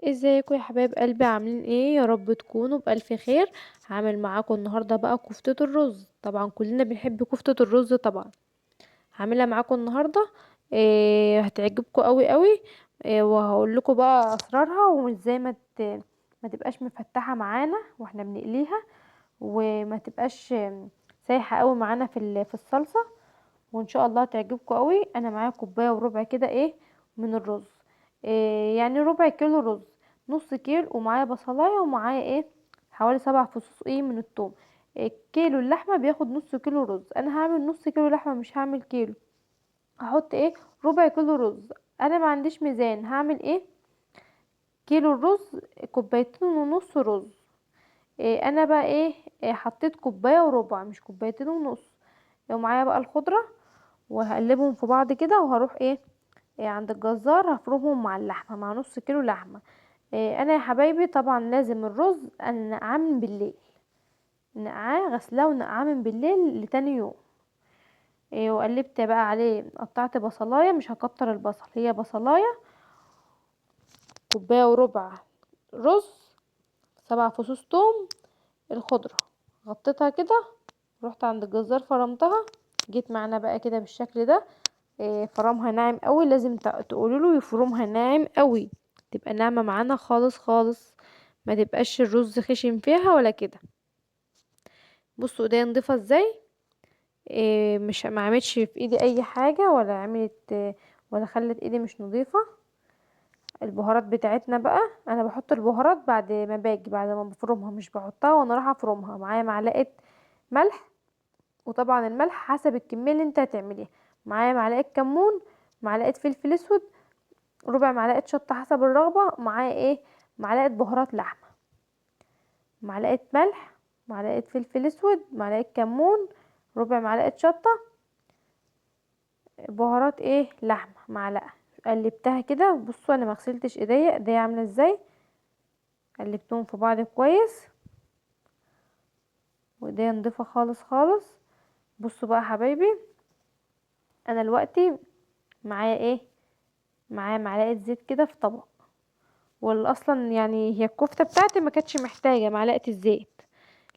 ازيكم يا حبايب قلبي؟ عاملين ايه؟ يا رب تكونوا بالف خير. هعمل معاكم النهارده بقى كفته الرز. طبعا كلنا بنحب كفته الرز، طبعا هعملها معاكم النهارده. هتعجبكم قوي قوي. وهقول لكم بقى اسرارها وازاي ما تبقاش مفتحة معانا واحنا بنقليها، وما تبقاش سايحه قوي معانا في الصلصه، وان شاء الله هتعجبكم قوي. انا معايا كوباية وربع كده من الرز، يعني ربع كيلو رز، نص كيلو، ومعايا بصلايه، ومعايا حوالي 7 فصوص من الثوم. كيلو اللحمة بياخد نص كيلو رز. انا هعمل نص كيلو لحمه، مش هعمل كيلو. هحط ربع كيلو رز. انا ما عنديش ميزان، هعمل كيلو الرز كوبايتين ونص رز. انا بقى حطيت كوباية وربع، مش كوبايتين ونص. ومعايا بقى الخضرة، وهقلبهم في بعض كده، وهروح عند الجزار هفرمهم مع اللحمة، مع نص كيلو لحمه. انا يا حبايبي طبعا لازم الرز انقعاه من بالليل، نقعاه غسلاه ونقعاه من بالليل لتاني يوم. وقلبت بقى عليه، قطعت بصلايه، مش هكتر البصل، هي بصلايه، كوباية وربع رز، 7 فصوص توم، الخضرة غطيتها كده، رحت عند الجزار فرمتها، جيت معانا بقى كده بالشكل ده. فرمها ناعم قوي، لازم تقولوا له يفرمها ناعم قوي، تبقى ناعمة معانا خالص خالص، ما تبقاش الرز خشن فيها ولا كده. بصوا ايديا نضيفه ازاي، مش ما عملتش في ايدي اي حاجة، ولا عملت، ولا خلت ايدي مش نضيفه. البهارات بتاعتنا بقى، انا بحط البهارات بعد ما باجي، بعد ما بفرمها، مش بحطها وانا رايحة افرمها. معايا معلقه ملح، وطبعا الملح حسب الكمية اللي انت هتعمليها. معايا معلقه كمون، معلقه فلفل اسود، ربع معلقه شطه حسب الرغبة، معايا معلقه بهارات لحمه، معلقه ملح، معلقه فلفل اسود، معلقه كمون، ربع معلقه شطه، بهارات لحمه معلقه. قلبتها كده، بصوا انا ما غسلتش ايديا، ايديا عامله ازاي، قلبتهم في بعض كويس، وايديا نضيفه خالص خالص. بصوا بقى يا حبايبي، انا دلوقتي معايا معايا معلقه زيت كده في طبق، واللي اصلا هي الكفتة بتاعتي ما كانتش محتاجه معلقه الزيت،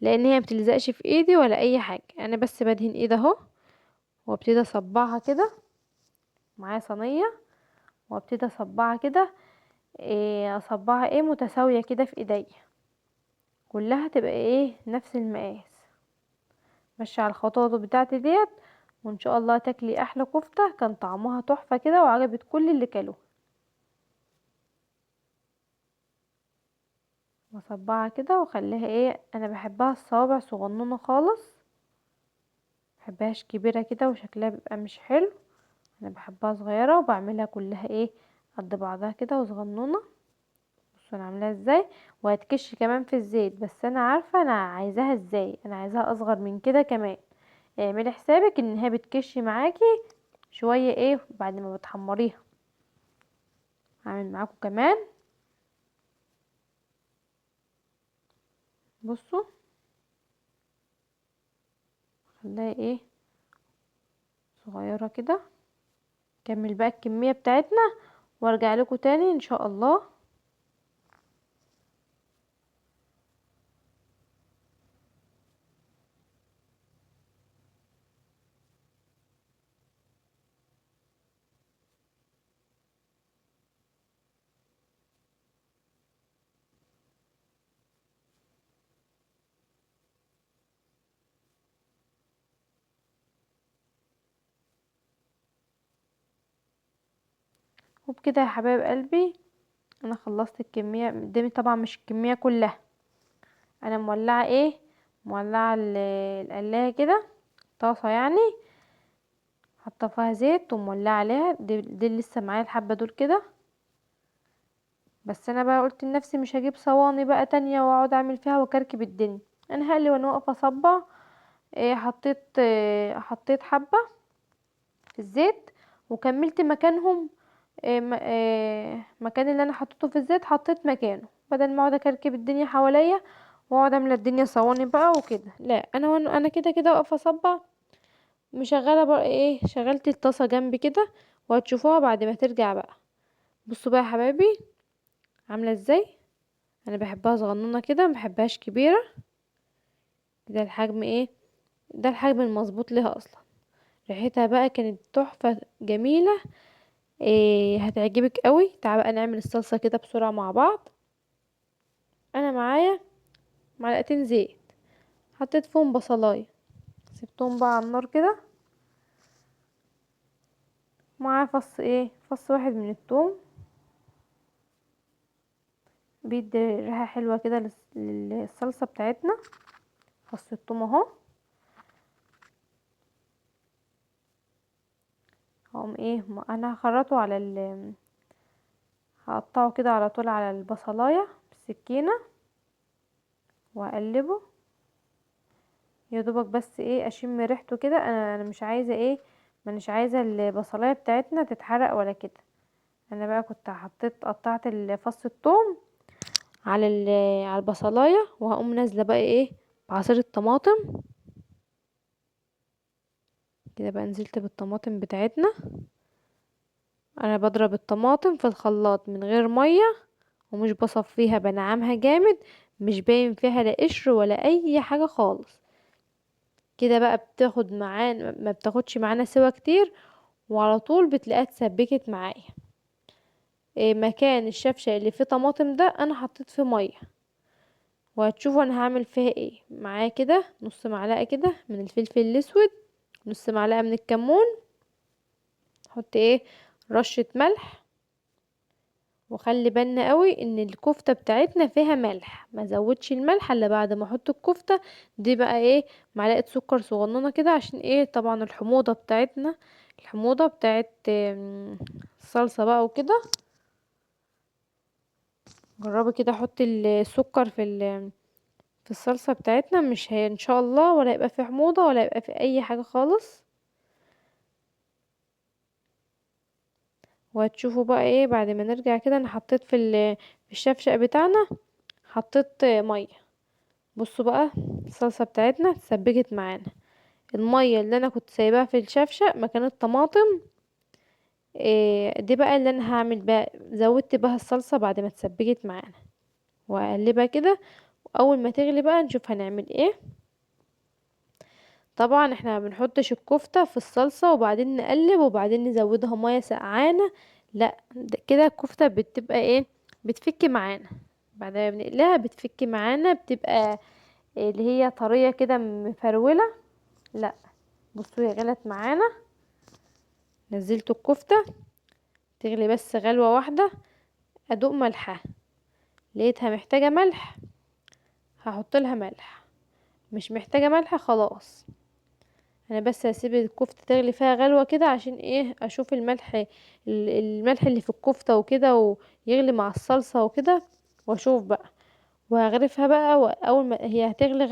لان هي ما بتلزقش في ايدي ولا اي حاجة. انا بس بدهن ايدي اهو، وابتدي اصبعها كده، معايا صينية، وابتدي اصبعها كده، اصبعها متساوية كده في ايديا، كلها تبقى نفس المقاس. ماشية على الخطوات بتاعتي ديت، وان شاء الله تاكلي احلى كفته. كان طعمها تحفة كده، وعجبت كل اللي كلوها. واصبعها كده واخليها انا بحبها الصوابع صغنونه خالص، مبحبهاش كبيرة كده وشكلها بيبقى مش حلو، انا بحبها صغيرة، وبعملها كلها قد بعضها كده وصغنونه. بصوا انا عاملاها ازاي، وهتكش كمان في الزيت، بس انا عارفه انا عايزاها ازاي، انا عايزاها اصغر من كده كمان. اعملي حسابك ان هي بتكش معاكي شوية بعد ما بتحمريها. هعمل معاكم كمان، بصوا خليها صغيرة كده. كمل بقى الكمية بتاعتنا وارجع لكم تاني ان شاء الله. وبكده يا حبايب قلبي انا خلصت الكمية قدامي، طبعا مش الكمية كلها، انا مولعه مولعه القلايه كده، طاسه يعني، حاطه فيها زيت ومولعه عليها. دي لسه معايا الحبة دول كده، بس انا بقى قلت لنفسي مش هجيب صواني بقى تانية واقعد اعمل فيها واكركب الدنيا، انا هقلي وانا واقفة اصبع. حطيت حبه في الزيت وكملت مكانهم، مكان اللي انا حطيته في الزيت حطيت مكانه، بدل ما اقعد اكركب الدنيا حواليا واقعد املى الدنيا صواني بقى وكده. لا، انا كده كده واقفة اصبع، مشغله بقى شغلت الطاسه جنبي كده، وهتشوفوها بعد ما ترجع بقى. بصوا بقى يا حبايبي، عامله ازاي. انا بحبها صغنونه كده، ما بحبهاش كبيرة. ده الحجم ايه، ده الحجم المظبوط لها اصلا. ريحتها بقى كانت تحفة جميلة، هتعجبك قوي. تعال بقى نعمل الصلصه كده بسرعة مع بعض. انا معايا معلقتين زيت، حطيت فيهم بصلايه، سبتهم بقى على النار كده. معايا فص واحد من الثوم، بيدي ريحه حلوة كده للصلصه بتاعتنا. فص الثوم اهو. هقوم انا هخرطه على هقطعه كده على طول على البصلايه بالسكينة واقلبه يا دوبك، بس اشم ريحته كده. انا مش عايزه مش عايزه البصلايه بتاعتنا تتحرق ولا كده. انا بقى كنت قطعت فص الثوم على البصلايه، وهقوم نازله بقى بعصير الطماطم كده. بقى نزلت بالطماطم بتاعتنا. انا بضرب الطماطم في الخلاط من غير مية، ومش بصفيها، بنعمها جامد، مش باين فيها لا قشر ولا اي حاجة خالص كده. بقى بتاخد معانا، ما بتاخدش معانا سوا كتير، وعلى طول بتلاقيها اتسبكت معايا. مكان الشفشه اللي فيه طماطم ده انا حطيت فيه مية، وهتشوفوا انا هعمل فيها ايه. معايا كده نص معلقه كده من الفلفل الاسود، نص معلقه من الكمون، حط رشه ملح. وخلي بالنا قوي ان الكفتة بتاعتنا فيها ملح، ما زودش الملح الا بعد ما احط الكفتة دي. بقى معلقه سكر صغننه كده، عشان طبعا الحموضة بتاعتنا، الحموضة بتاعت الصلصه بقى وكده. جربي كده حطي السكر في الصلصه بتاعتنا، مش هي ان شاء الله ولا يبقى في حموضه ولا يبقى في اي حاجة خالص. وهتشوفوا بقى بعد ما نرجع كده. انا حطيت في الشفشق بتاعنا حطيت مية. بصوا بقى الصلصه بتاعتنا اتسبكت معانا. المية اللي انا كنت سايباها في الشفشق مكان الطماطم، دي بقى اللي انا هعمل بقى، زودت بها الصلصه بعد ما اتسبكت معانا. واقلبها كده، واول ما تغلي بقى نشوف هنعمل ايه. طبعا احنا ما بنحطش الكفتة في الصلصه وبعدين نقلب وبعدين نزودها مية سقعانه، لا ده كده الكفتة بتبقى بتفك معانا بعد ما بنقلها، بتفك معانا، بتبقى اللي هي طرية كده مفروله. لا بصوا هي غلت معانا. نزلت الكفتة تغلي بس غلوه واحدة، ادوق ملحها، لقيتها محتاجه ملح هحط لها ملح، مش محتاجه ملح خلاص. انا بس هسيب الكفتة تغلي فيها غلوه كده عشان اشوف الملح اللي في الكفتة وكده، ويغلي مع الصلصه وكده، واشوف بقى وهغرفها بقى. واول ما هي هتغلي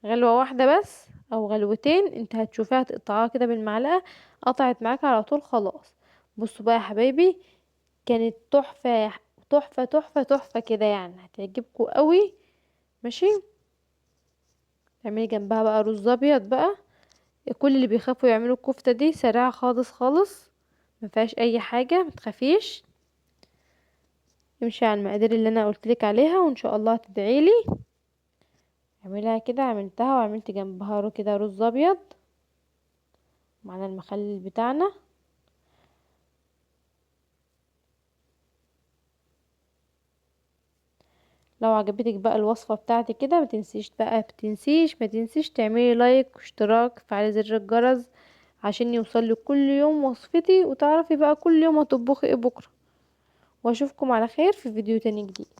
غلوه واحدة بس او غلوتين، انت هتشوفيها تقطعها كده بالمعلقه، قطعت معاك على طول خلاص. بصوا بقى يا حبايبي، كانت تحفة تحفة تحفة تحفة كده، هتعجبكم قوي. ماشي، تعملي جنبها بقى رز ابيض بقى. كل اللي بيخافوا يعملوا الكفتة دي سريعة خالص خالص، ما فيهاش اي حاجة، ما تخافيش. امشي على المقادير اللي انا قلتلك عليها وان شاء الله هتدعيلي. اعملها كده، عملتها وعملت جنبها كده رز ابيض معانا المخلل بتاعنا. لو عجبتك بقى الوصفة بتاعتي كده، ما تنسيش تعملي لايك واشتراك، وتفعلي زر الجرس عشان يوصلك كل يوم وصفتي، وتعرفي بقى كل يوم هتطبخي ايه بكرة. واشوفكم على خير في فيديو تاني جديد.